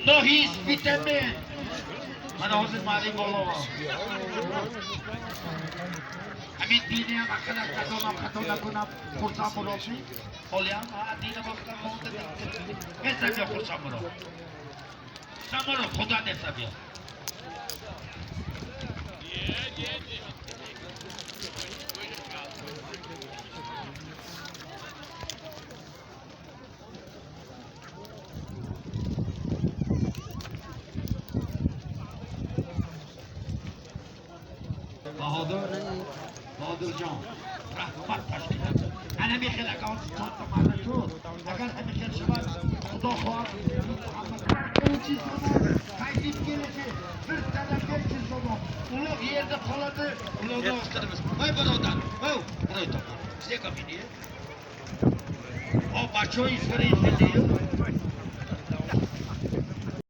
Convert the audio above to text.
Nohi Spitamen. Mana hozir ma'lum bo'laman. Amin dini ham aqlan qadonam xato nakunam xursand bo'lolmay. Holiyam dini boshqa bo'ldi. Hesab yo'q xursand bo'lol. Xursand bo'lol, Xudo hesab yo'q. Bahodir, Bodirjon, rahbar tashkiloti. Ana bir xil aka hozir to'rtta marra ko'r. Agar hamma xil shabab, Xudo xohlasa, qaytib kelishi bir talab 500 so'm. Ulug' yerda qoladi, ulug'ni oshtiramiz. Voy birodar, voy, birodar. Sizga meni. O bachoi sura